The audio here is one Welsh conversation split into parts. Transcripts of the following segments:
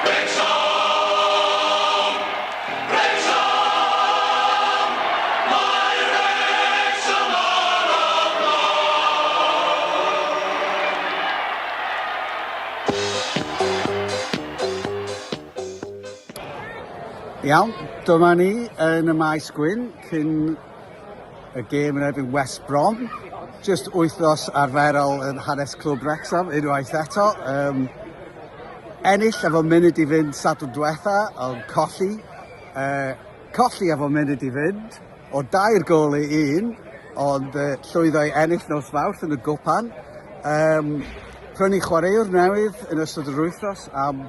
Wrecsam! Wrecsam! Mae Wrecsam ar y blaen! Iawn, dyma ni yn y maes gwyn cyn y gêm yn erbyn West Brom. Just wythnos arferol yn hanes clwb Wrexham unwaith eto. Um, ennill efo munud i fynd Sadwrn diwetha, ond colli. Uh, colli efo munud i fynd, o dair gol i un, ond uh, llwyddo i ennill nos Fawrth yn y gwpan. Um, prynu chwaraewr newydd yn ystod yr wythnos am,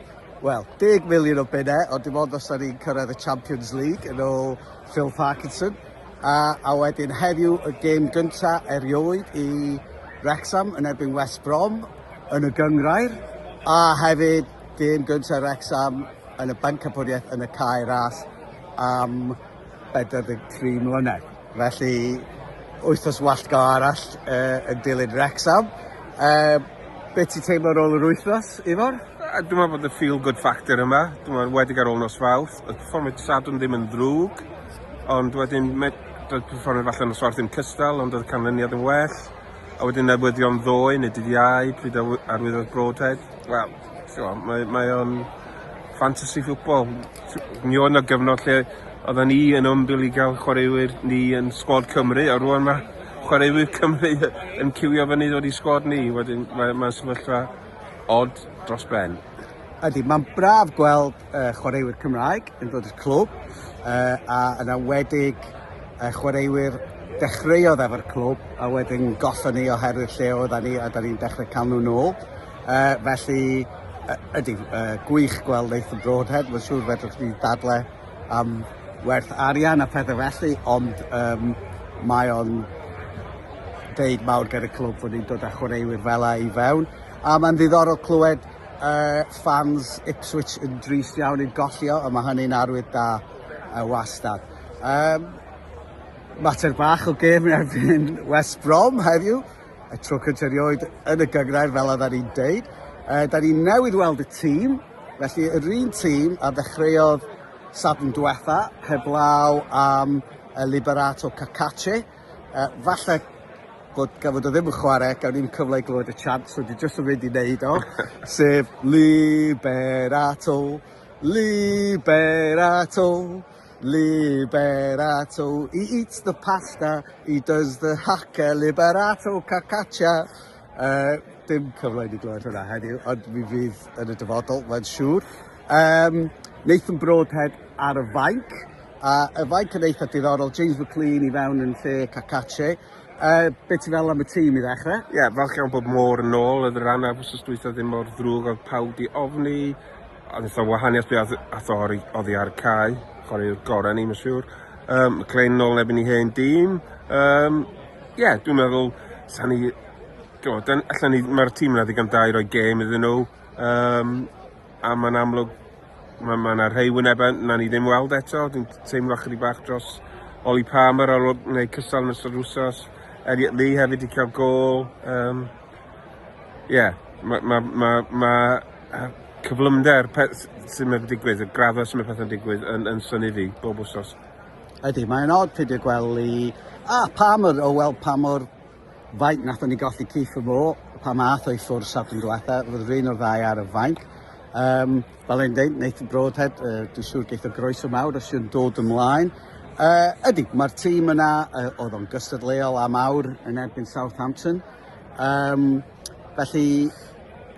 wel, 10 miliwn o bunnau, ond dim ond os da ni'n cyrraedd y Champions League yn ôl Phil Parkinson. A, a wedyn heddiw y gêm gynta erioed i Wrexham yn erbyn West Brom yn y gynghrair, a hefyd gêm gynta Wrexham yn y bencampwriaeth yn y Cae Ras am 43 mlynedd. Felly, wythnos wallgo arall uh, yn dilyn Wrexham. Uh, be ti'n teimlo ar ôl yr wythnos, Ifor? Dwi'n meddwl bod y feel good factor yma. Dwi'n meddwl wedi ar ôl nos Fawrth. Y perfformiad Sadwrn ddim yn ddrwg. Ond wedyn, doedd perfformiad falle nos Fawrth ddim cystal, ond oedd y canlyniad yn well. A wedyn newyddion ddoe, neu dydd Iau, pryd arwyddodd Broadhead. Wel, mae, mae o'n fantasy football. Mi oedd yna gyfnod lle oedden ni yn ymbil i gael chwaraewyr ni yn sgwad Cymru, a rwan mae chwaraewyr Cymru yn ciwio fyny ddod i sgwad ni. Wedyn mae, mae sefyllfa od dros ben. Ydy, mae'n braf gweld uh, chwaraewyr Cymraeg yn dod i'r clwb, uh, a yn awedig uh, chwaraewyr dechreuodd efo'r clwb a wedyn gollon ni oherwydd lle oedden ni a da ni'n dechrau cael nhw nôl. Uh, felly, uh, ydy, uh, gwych gweld Nathan Broadhead, mae'n siŵr fedrwch chi ddadle am werth arian a phethau felly, ond um, mae o'n deud mawr gan y clwb fod ni'n dod â chwaraewyr fel i fewn. A mae'n ddiddorol clywed uh, fans Ipswich yn drist iawn i'n golli o, a mae hynny'n arwydd da uh, wastad. Um, mater bach o gêm yn erbyn West Brom heddiw, y tro cyntaf erioed yn y gynghrair fel oedden ni'n deud. Uh, da ni newydd weld y tîm, felly yr un tîm a ddechreuodd Sadwrn diwetha, heblaw am y Liberato Cacace. Uh, falle bod gan fod o ddim yn chwarae, gawn ni'm cyfle i glywed y chant, so dwi jyst yn mynd i wneud o, sef Liberato, Liberato, Liberato, he eats the pasta, he does the haka, Liberato Cacace. Uh, dim cyfle i ni glywed hwnna heddiw, ond mi fydd yn y dyfodol, mae'n siŵr. Um, Nathan Broadhead ar y fainc, a y fainc yn eitha diddorol, James McLean i fewn yn lle Cacace. Uh, be ti'n feddwl am y tîm i ddechrau? Ie, yeah, falch iawn bod Moore yn ôl, oedd yr anaf wrth dwytha ddim mor ddrwg oedd pawb di ofni. Oedd eitha wahaniaeth be ath o oddi ar y cae, chwaraewr gorau ni, mae'n siŵr. Um, McLean nôl yn erbyn i hen dîm. Um, yeah, dwi'n meddwl, sa ni, dwi'n, allan ni, mae'r tîm yna ddigon da i roi gêm iddyn nhw. Um, a mae'n amlwg Mae ma 'na rhei wynebau na ni ddim weld eto. Dwi'n teimlo chydig bach dros Ollie Palmer ar ôl gwneud cystal yn ystod wsos. Elliot Lee hefyd wedi cael gôl. Um, yeah, mae ma, ma, ma cyflymder sy'n mynd digwydd, y graddau sy'n mynd pethau'n digwydd yn, yn synnu fi bob wsos. Ydy, mae'n od peidio gweld Lee a Palmer, o weld pa mor faint nathon ni golli Kieffer Moore pan ath o i ffwrdd Sadwrn diwetha, roedd yr un o'r ddau ar y fainc. Um, fel ein dweud, Nathan Broadhead, uh, dwi'n siŵr geith o groeso mawr os yw'n dod ymlaen. Uh, ydy, mae'r tîm yna, uh, oedd o'n gystadleuol am awr yn erbyn Southampton. Um, felly,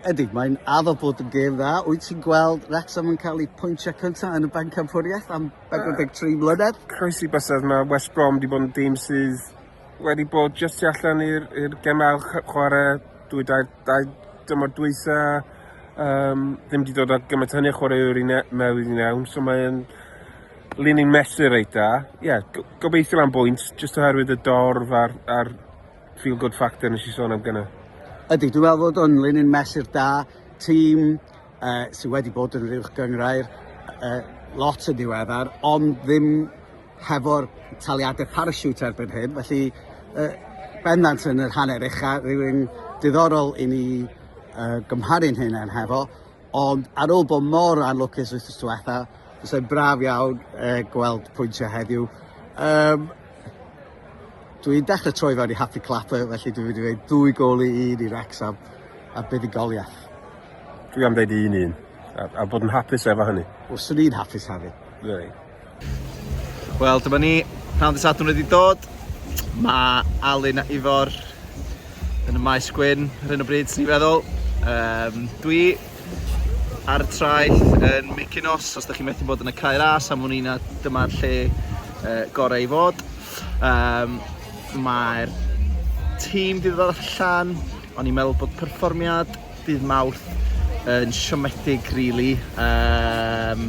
ydy, mae'n addo bod yn gêm dda. Wyt ti'n gweld Wrexham yn cael ei pwyntiau cyntaf yn y bencampwriaeth am 43 mlynedd? Croesi bysedd, mae West Brom wedi bod yn dîm sydd wedi bod jyst tu allan i'r i'r gemau chwarae dwy dau dau dymor dwytha um, ddim wedi dod â gymaint hynny o chwaraewyr i ne mewn i mewn so mae'n linyn mesur reit da. Ie, yeah, gobeithio am bwynt, jyst oherwydd y dorf a'r, a'r feel good factor nes i sôn am gynna. Ydy, dwi'n meddwl fod o'n linyn mesur da, tîm uh, sydd wedi bod yn yr uwch gynghrair uh, lot yn ddiweddar, ond ddim hefo'r taliadau parachute erbyn hyn, felly uh, bendant yn yr hanner ucha, rhywun diddorol i ni uh, gymharu'n hunain hefo. Ond ar ôl bod mor anlwcus wythnos diwetha, fysa'n braf iawn uh, gweld pwyntiau heddiw. Um, dwi'n dechrau troi fewn i happy clapper, felly dwi'n mynd i ddweud ddwy gol i un i Wrexham a buddugoliaeth. Dwi am ddeud un un, a, a bod yn hapus efo hynny. Wel, swn i'n hapus hefyd. Really. Wel, dyma ni, pnawn dydd Sadwrn wedi dod. Mae Alun a Ifor yn y maes gwyn ar hyn o bryd, swn i'n feddwl. Um, dwi ar y traeth yn Mykonos, os da chi'n methu bod yn y Cae Ras, am wn i na dyma'r lle uh, gorau i fod. Um, Mae'r tîm wedi dod allan, o'n i'n meddwl bod perfformiad dydd Mawrth yn siomedig really. Um,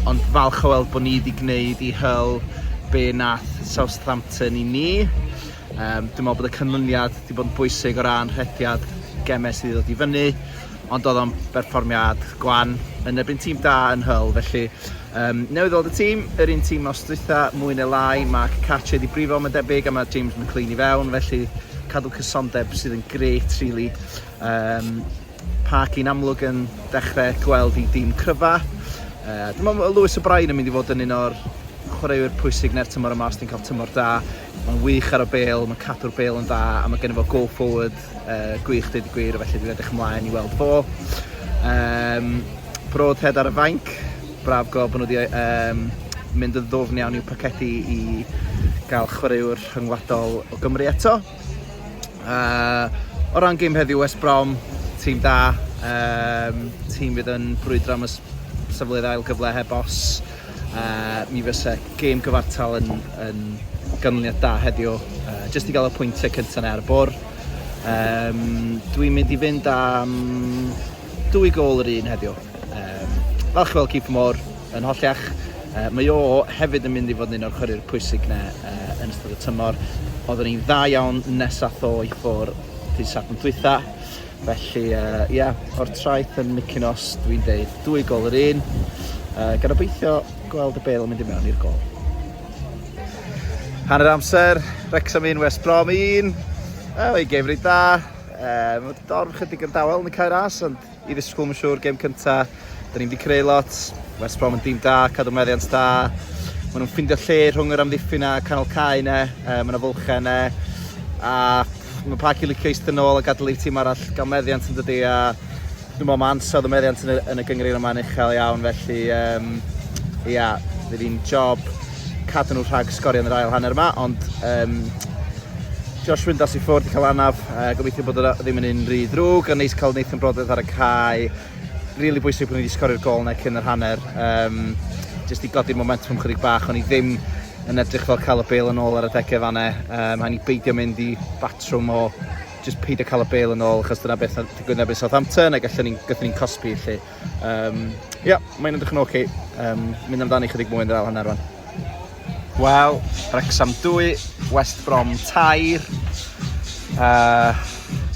ond falch o weld bod ni wedi gwneud i Hull be nath Southampton i ni. Um, dwi'n meddwl bod y canlyniad wedi bod yn bwysig o ran rhediad gemau sydd wedi dod i fyny, ond oedd o'n berfformiad gwan yn erbyn tîm da yn Hull, felly um, newydd weld y tîm, yr un tîm os dwytha, mwy neu lai, mae Cacace wedi brifo mae'n debyg, a mae James McLean i fewn, felly cadw cysondeb sydd yn grêt, really. Um, Park yn amlwg yn dechrau gweld i dîm cryfa. Uh, dwi'n meddwl bod Lewis O'Brien yn mynd i fod yn un o'r chwaraewyr pwysig neu'r tymor yma os ti'n cael tymor da. Mae'n wych ar y bêl, mae'n cadw'r bêl yn dda a mae gen fo go forward uh, gwych dweud y gwir, felly dwi'n edrych ymlaen i weld fo. Um, Broadhead ar y fainc, braf gweld bod nhw wedi um, mynd yn ddwfn iawn i'w pacedi i gael chwaraewr rhyngwladol o Gymru eto. Uh, o ran gêm heddiw, West Brom, tîm da, um, tîm fydd yn brwydro am y safleoedd ail gyfle heb os. Uh, mi fysa gêm gyfartal yn, yn ganlyniad da heddiw, uh, jyst i gael y pwyntiau cyntaf yna ar y bwrdd. Um, dwi'n mynd i fynd am dwy gol yr un heddiw. Um, falch i weld Keith Moore yn holliach. Uh, mae o hefyd yn mynd i fod yn un o'r chwaraewyr pwysig na uh, yn ystod y tymor. Oedden ni'n dda iawn nes ath o i ffwr dydd Sadwrn dwytha. Felly, ie, uh, yeah, o'r traeth yn Mykonos, dwi'n deud dwy gol yr un. Uh, gan obeithio gweld y bêl yn mynd i mewn i'r gol. Hanner amser, Wrexham 1, West Brom 1. Oh, ei gêm reit dda. Um, dorf chydig yn dawel yn y cae ras, ond i ddisgwyl mae'n siŵr, gêm cynta, da ni'n wedi creu lot. West Brom yn dîm da, cadw meddiant da. Maen nhw'n ffindio lle rhwng yr amddiffyn a canol cae ne, uh, mae yna fwlchau ne. A mae Parky licio eistedd nôl a gadael i'r tîm arall gael meddiant yn dydi a dwi'n meddwl mae ansawdd y meddiant yn y, yn y gynghrair yma'n uchel iawn felly um, ia, fydd hi'n job cadw nhw rhag sgorio yn yr ail hanner yma ond um, Josh Windass i ffwrdd i cael anaf, uh, gobeithio bod o ddim yn un rhy ddrwg, a neis cael Nathan Broadhead ar y cae. Really bwysig bod ni wedi sgorio'r gol yna cyn yr hanner, um, jyst i godi'r momentum chydig bach, o'n i ddim yn edrych fel cael y bêl yn ôl ar y degau fanna. Um, rhaid ni beidio mynd i batrwm o just peidio cael y bêl yn ôl, achos dyna beth ddigwydd erbyn Southampton, a gallwn ni'n ni cosbi lle. Um, yeah, mae'n edrych yn oce. Okay. Um, mynd amdani chydig mwy yn yr ail hanner rwan. Wel, Wrexham 2, West Brom 3. Uh,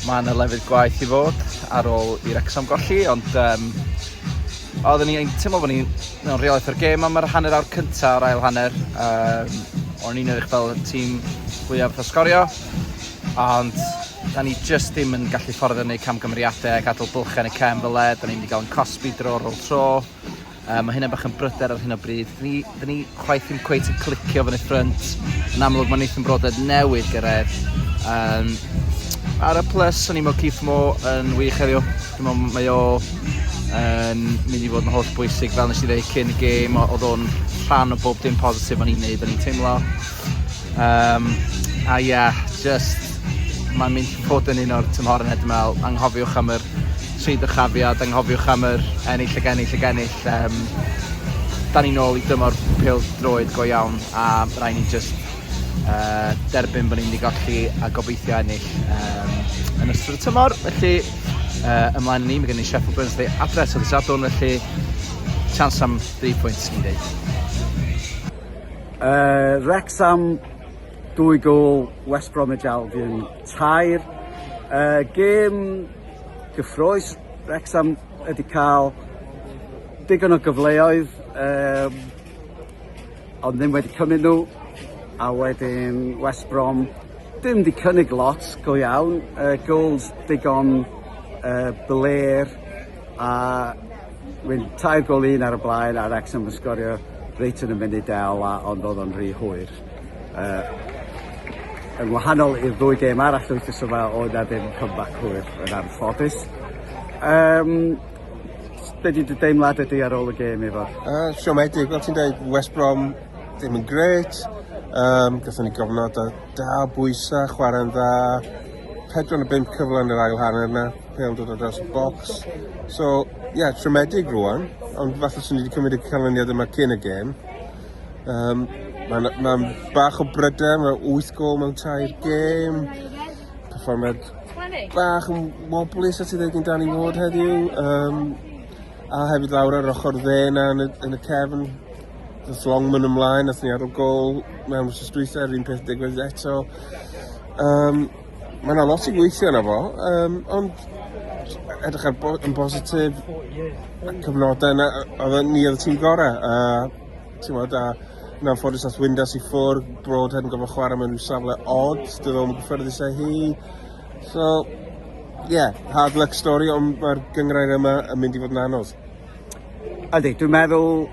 mae yna lefydd gwaith i fod ar ôl i Wrexham golli, ond um, oedden ni'n teimlo bod ni'n mewn rheolaeth o'r gêm am yr hanner awr cyntaf o'r ail hanner. Um, o'n i'n edrych fel y tîm fwyaf o sgorio, ond da ni just ddim yn gallu fforddio wneud camgymeriadau a gadael bylchau yn y cefn fel e. Da ni'n mynd i gael yn cosbi dro ar ôl tro. Um, mae hynna bach yn bryder ar hyn o bryd. Dyn ni, dyn ni chwaith ddim cweit yn clicio fyny ffrynt. Yn amlwg mae Nathan Broadhead newydd gyrraedd. Um, ar y plus, o'n i'n meddwl Keith Moore yn wych heddiw. Dwi'n meddwl mae o yn mynd i fod yn holl bwysig fel nes i ddeud cyn y gêm, oedd o'n rhan o bob dim positif o'n i'n neud, o'n i'n teimlo. Um, a ie, yeah, just, mae'n mynd i fod yn un o'r tymhorau yna, dwi'n meddwl, anghofiwch am yr tri dyrchafiad, anghofiwch am yr ennill ag ennill ag ennill. Um, da ni nôl i dymor pêl droed go iawn a rhaid ni just uh, derbyn bod ni'n mynd i golli a gobeithio ennill um, yn ystod y tymor. Felly, uh, ymlaen ni, mae gen i Sheffield Wednesday adre so Sadwrn, felly chance am 3 pwynt ni'n deud. Uh, Wrexham, dwy gol, West Bromwich Albion, tair. Uh, gêm gyffroes, Wrexham wedi cael digon o gyfleoedd, um, ond ddim wedi cymryd nhw. A wedyn West Brom, dim di cynnig lot go iawn. Uh, goals digon uh, blêr. a mynd 3 gol 1 ar y blaen a Wrexham yn sgorio reit yn y munudau ola ond oedd o'n rhy hwyr. Uh, yn wahanol i'r ddwy gêm arall wythnos yma oedd na ddim comeback hwyr yn anffodus. Um, be di dy deimlad ydi ar ôl y gêm Ifor? Siomedig, fel ti'n dweud, West Brom ddim yn gret. Um, Gathon ni gofnod o da bwysa, chwarae'n dda. 4 neu 5 cyfle yn yr ail hanner yna, pêl yn dod ar draws y bocs. So, ie, yeah, siomedig rwan, ond falle swn i wedi cymryd y canlyniad yma cyn y gêm. Um, Mae'n ma bach o bryder, mae 8 gol mewn tair gêm. Perfformiad bach yn wobbly, sa ti dweud, yn Danny Ward heddiw. Um, a hefyd lawr ar ochr dde yna yn y, yn y cefn. Ddoth Longman ymlaen, nath ni adael gol mewn wythnos dwytha, yr un peth digwydd eto. Um, mae yna lot i gweithio yna fo, um, ond edrych ar bo yn bositif, y cyfnodau yna, oedd ni oedd y tîm gorau. A, ti'n gwbod, a yn anffodus ath Windass i ffwrdd, Broadhead yn gorfod chwarae mewn rhyw safle od, doedd o'm yn gyffyrddus â hi. So, yeah, hard luck story, ond mae'r gynghrair yma yn mynd i fod yn anodd. Ydy, dwi'n meddwl...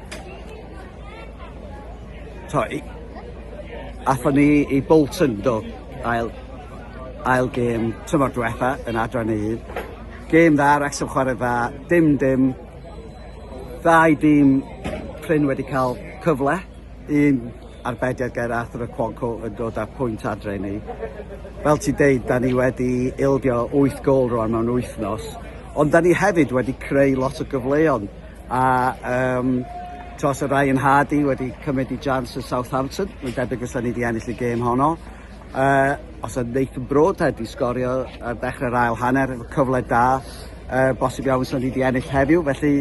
To, i... Athon ni i Bolton, do, ail, ail gêm tymor diwetha yn adran un. Gêm dda, Wrexham chwarae dda, dim dim, Ddau dîm prin wedi cael cyfle, un arbediad ger Arthur Okonkwo yn dod â pwynt adre i ni. Fel ti'n deud, da ni wedi ildio 8 gôl rwan mewn wythnos, ond da ni hefyd wedi creu lot o gyfleon a um, tros y Ryan Hardy wedi cymryd i jans yn Southampton, mae'n debyg fysa ni wedi ennill y gêm honno. Uh, os oedd Nathan Broadhead di sgorio ar ddechrau'r ail hanner, efo cyfle da, uh, bosib iawn sy'n ni wedi ennill heddiw. Felly,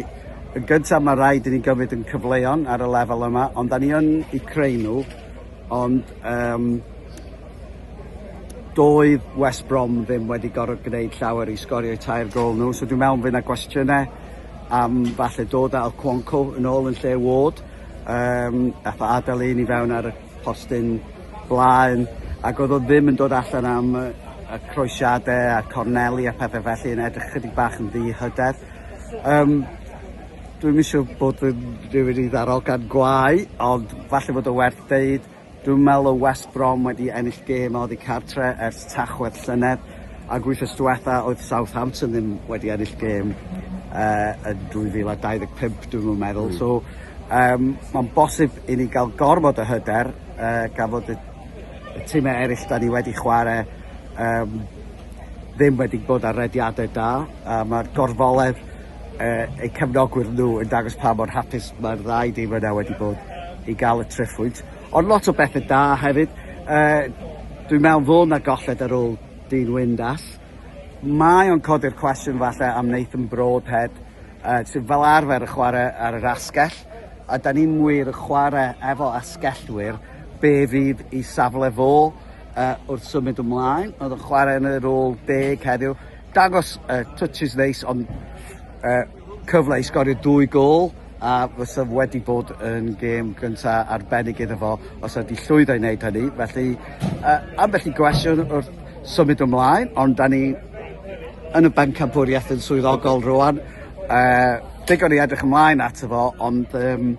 yn gyntaf mae rhaid i ni gymryd yn cyfleon ar y lefel yma, ond da ni yn i creu nhw, ond um, doedd West Brom ddim wedi gorfod gwneud llawer i sgorio tair gol nhw, so dwi'n meddwl fydd yna gwestiynau am falle dod â Okonkwo yn ôl yn lle Ward. Um, ath o adael un i fewn ar y postyn blaen ac oedd o ddim yn dod allan am y, y croesiadau a corneli a pethau felly yn edrych chydig bach yn ddi-hyder. Um, dwi'n eisiau bod yn rhywun i ddarogan gwae, ond falle bod o werth deud, dwi'n meddwl o West Brom wedi ennill gêm oddi cartre ers Tachwedd llynedd, ac wythnos diwetha oedd Southampton ddim wedi ennill gêm uh, yn 2025 dwi'n meddwl. So Um, mae'n bosib i ni gael gormod o hyder uh, gan fod y, y tîmau eraill da ni wedi chwarae um, ddim wedi bod ar rediadau da a mae'r gorfoledd uh, eu cefnogwyr nhw yn dangos pa mor hapus mae'r ddau dîm yna wedi bod i gael y triphwynt. Ond lot o bethau da hefyd. Uh, dwi'n meddwl fod na golled ar ôl Dean Windass. Mae o'n codi'r cwestiwn falle am Nathan Broadhead uh, sydd fel arfer yn chwarae ar yr asgell, a da ni'n wir yn chwarae efo asgellwyr be fydd i safle fo uh, wrth symud ymlaen. Oedd yn chwarae yn y rôl deg heddiw. Dangos uh, touches neis, ond uh, cyfle i sgorio dwy gôl a fysa wedi bod yn gêm gynta arbennig iddo fo os ydy llwyddo i wneud hynny. Felly, uh, ambell i gwestiwn wrth symud ymlaen, ond da ni yn y bencampwriaeth yn swyddogol rwan. Uh, digon i edrych ymlaen ato fo, ond um,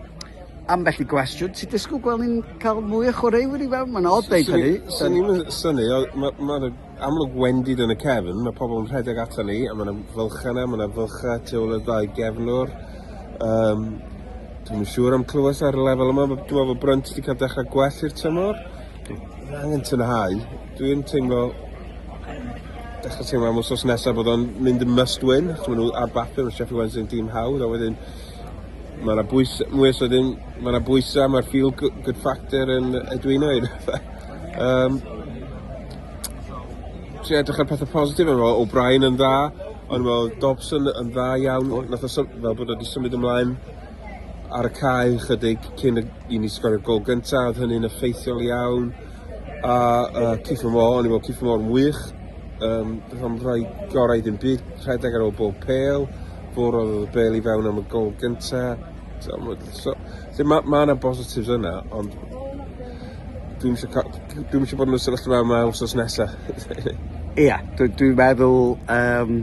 ambell i gwestiwn, ti'n disgwyl gweld ni'n cael mwy o chwaraewyr i fewn? Mae'n od deud hynny. Swn i'n synnu, mae ma amlwg wendid yn y cefn, mae pobl yn rhedeg ato ni, a mae yna fylchau yna, mae yna fylchau tu ôl y ddau gefnwr. Um, dwi'n siŵr am clywes ar y lefel yma, dwi'n meddwl bod Brunt wedi cael dechrau gwell i'r tymor. Mae angen tynhau. Dwi'n teimlo dechrau teimlo am wsos nesaf bod o'n mynd yn must win, achos maen nhw ar bapur, mae Sheffield Wednesday yn dîm hawdd, a wedyn mae yna bwys, mwy o wedyn, mae yna bwysau, mae'r feel good factor yn edwino i um, Trio edrych ar pethau positif, o'n meddwl O'Brien yn dda, o'n meddwl Dobson yn dda iawn, nath o fel bod o wedi symud ymlaen ar y cae chydig cyn i ni sgorio'r gol gyntaf, oedd hynny'n effeithiol iawn. A uh, Kieffer Moore, o'n i'n meddwl Kieffer Moore yn wych, um, beth am rhoi gorau ddim byd, rhedeg ar ôl bob pêl, fo roddodd y bêl i fewn am y gol gyntaf. So, so, so mae ma yna positives yna, ond dwi'n eisiau dwi eisiau bod yn y sefyllfa yma wythnos nesaf. Ia, dwi'n dwi meddwl um,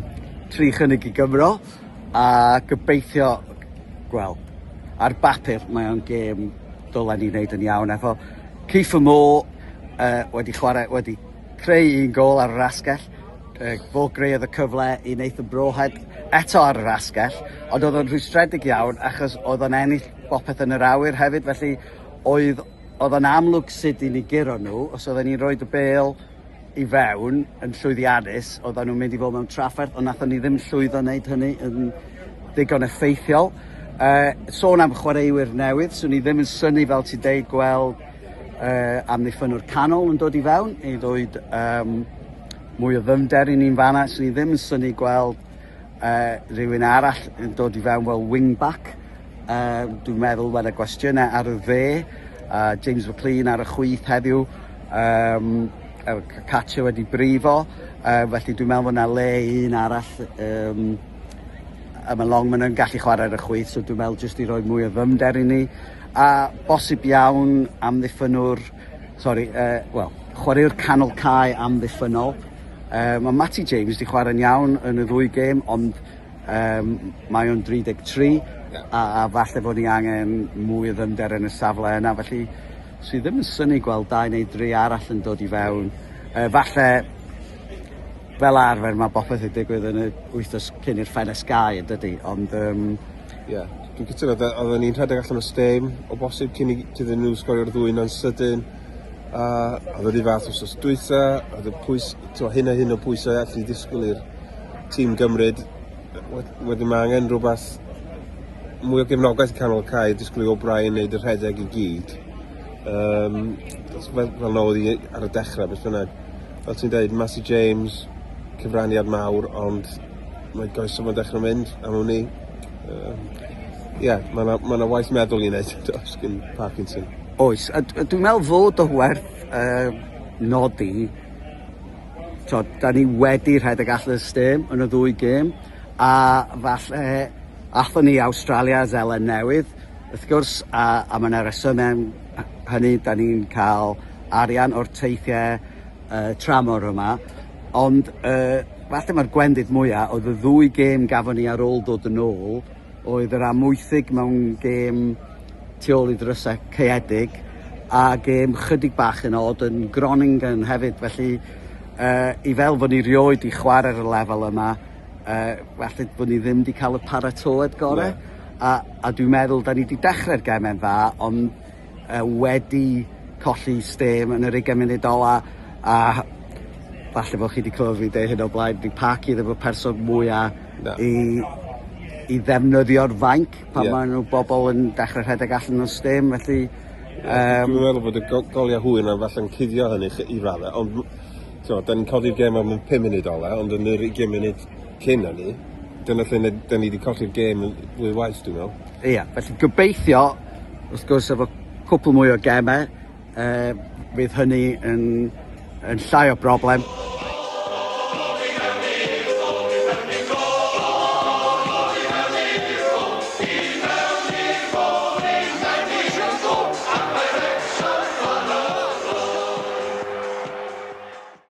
tri chynnig i Gymro. A gobeithio, wel, ar bapur mae o'n gêm dylen ni wneud yn iawn efo Kieffer Moore wedi chwarae, wedi creu un gôl ar yr asgell, fo greodd y cyfle i Nathan Broadhead eto ar yr asgell, ond oedd o'n rhwystredig iawn achos oedd o'n ennill bopeth yn yr awyr hefyd, felly oedd oedd o'n amlwg sut i ni guro nhw, os oedden ni'n rhoi y bêl i fewn yn llwyddiannus, oedden nhw'n mynd i fod mewn trafferth, ond nathon ni ddim llwyddo wneud hynny yn ddigon effeithiol. Sôn am chwaraewyr newydd, swn i ddim yn synnu fel ti'n deud gweld amddiffynnwr canol yn dod i fewn i ddwyd mwy o ddyfnder i ni'n fanna. Swn i ddim yn synnu gweld rhywun arall yn dod i fewn fel wing-back. Dwi'n meddwl mae yna gwestiynau ar y dde, James McLean ar y chwith heddiw, Cacho wedi brifo, felly dwi'n meddwl bod yna le i un arall. A mae Longman yn gallu chwarae ar y chwith, so dwi'n meddwl jyst i roi mwy o ddyfnder i ni. A bosib iawn amddiffynnwr, sori, wel, chwaraewr canol cae amddiffynnol. Mae Matty James wedi chwarae'n iawn yn y ddwy gêm, ond mae o'n 33, a falle bod ni angen mwy o ddyfnder yn y safle yna, felly sydd ddim yn synnu gweld 2 neu 3 arall yn dod i fewn. Falle, fel arfer, mae bopeth yn digwydd yn y wythnos cyn i'r ffenest gau, yn dydi, ond... Ie, dwi'n cytuno, oedden ni'n rhedeg allan o stêm o bosib cyn iddyn nhw sgorio'r ddwy yna'n sydyn, a oedd yr un fath wsos dwytha, oedd y pwys, t'mo, hyn a hyn o pwysau allu ddisgwyl i'r tîm gymryd. Wedyn mae angen rhywbeth mwy o gefnogaeth i canol y cae, disgwyl i O'Brien wneud y rhedeg i gyd. Fel nôl i ar y dechrau, beth bynnag. Fel ti'n dweud, Matty James, cyfraniad mawr, ond mae goesau fo'n dechrau mynd am wn i. Ie, mae 'na ma' 'na waith meddwl i wneud does gyn Parkinson. Oes, a dwi'n meddwl fod o werth nodi, t'od, da ni wedi rhedeg allan y stêm yn y ddwy gêm, a falle athon ni i Awstralia, Seland Newydd, wrth gwrs, a ma' 'na resymau hynny, da ni'n cael arian o'r teithiau tramor yma, ond falle mae'r gwendid mwyaf oedd y ddwy gêm gafon ni ar ôl dod yn ôl, oedd yr Amwythig mewn gêm tu ôl i ddrysau caeedig a gêm chydig bach yn od yn Groningen hefyd, felly i fel fod ni rioed i chwarae ar y lefel yma, falle bod ni ddim wedi cael y paratoad gorau, a dwi'n meddwl da ni wedi dechrau'r gemau'n dda, ond wedi colli stêm yn yr 20 munud ola, a falle bod chi wedi clywed fi deud hyn o blaen, di Parky ddim y person mwyaf i ddefnyddio'r fainc pan yeah. maen nhw bobl yn dechrau rhedeg allan o stêm, felly... Dwi'n meddwl bod y goliau hwyr yna falle'n cuddio hynny i raddau, ond so, da ni'n codi'r gêm am 5 munud ola, ond yn yr 20 munud cyn hynny, dyna lle da ni wedi colli'r gêm fwy waith, dwi'n meddwl. Ia, felly gobeithio, wrth gwrs, efo cwpl mwy o gemau, fydd hynny yn llai o broblem.